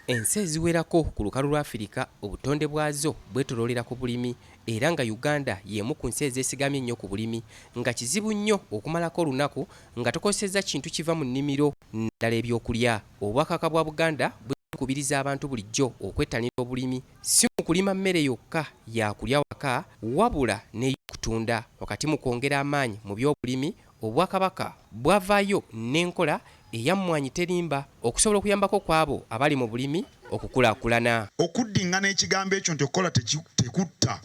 Ensi eziwerako ku lukalu lwa Afirika obutonde bwazo bwetoloolera ku bulimi era nga Uganda y'emu ku nsi ezeesigamye ennyo ku bulimi nga kizibu nnyo okumalako olunaku nga tokozesezza kintu kiva mu nnimiro naddala ebyokulya. Obwakabaka bwa Buganda bukubiriza abantu bulijjo okwettanira obulimi si mu kulima mmere yokka ya kulya waka wabula n'ey'okutunda. Wakati mu kwongera amaanyi mu byobulimi, Obwakabaka bwavaayo n'enkola eya Mmwanyi Terimba okusobola okuyambako kw'abo abali mu bulimi okukulaakulana. Okuddingana ekigambo ekyo nti okukola tekutta,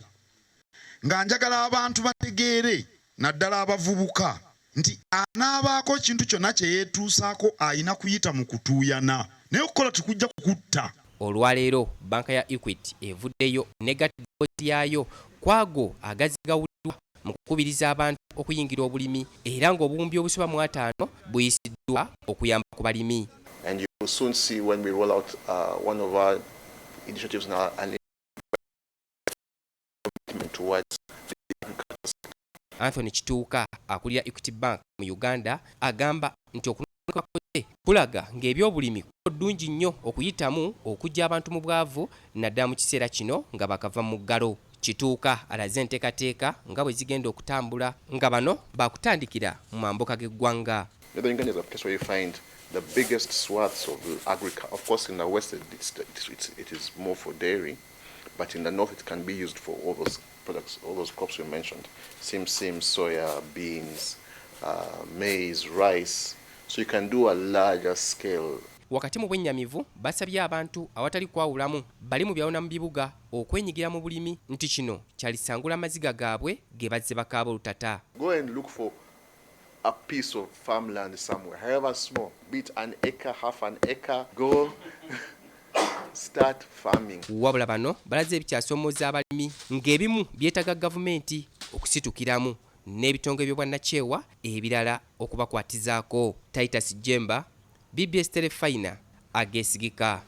nga njagala abantu bategeere naddala abavubuka nti anaabaako ekintu kyonna kye yeetuusaako alina kuyita mu kutuuyana naye okukola tekujja kukutta. Olwaleero bbanka ya Equity evuddeyo n'egatta eddoboozi lyayo kw'ago agazze gawulirwa mu kukubiriza abantu okuyingira obulimi era ng'obuwumbi obusoba mu ataano buyisiddwa okuyamba ku balimi. And you will soon see when we roll out one of our initiatives now and towards the agriculture sector. Anthony Kituuka akulira Equity Bank mu Uganda agamba nti okunoonyereza bakoze kulaga ng'ebyobulimi kkubo ddungi nnyo okuyitamu okuggya abantu mu bwavu naddala mu kiseera kino nga bakava mu muggalo. Kituuka alaze enteekateeka nga bwe zigenda okutambula nga bano baakutandikira mu mambuka g'eggwanga. Northern Uganda is a place where you find the biggest swaths of agriculture. Of course, in the west, it is more for dairy, but in the north, it can be used for all those products, all those crops we mentioned: simsim, soya, beans, maize, rice. So you can do a larger scale. Wakati mu bwennyamivu basabye abantu awatali kwawulamu bali mu byalo na mu bibuga okwenyigira mu bulimi nti kino kyalisangula amaziga gaabwe ge bazze bakaaba olutata. Go and look for a piece of farmland somewhere, however small, be it an acre, half an acre, go start farming. Wabula bano balaze ebikyasoomooza abalimi ng'ebimu byetaaga gavumenti okusitukiramu n'ebitongole by'obwannakyewa ebirala okubakwatizaako. Titus Jemba, BBS Terefayina, ageesigika.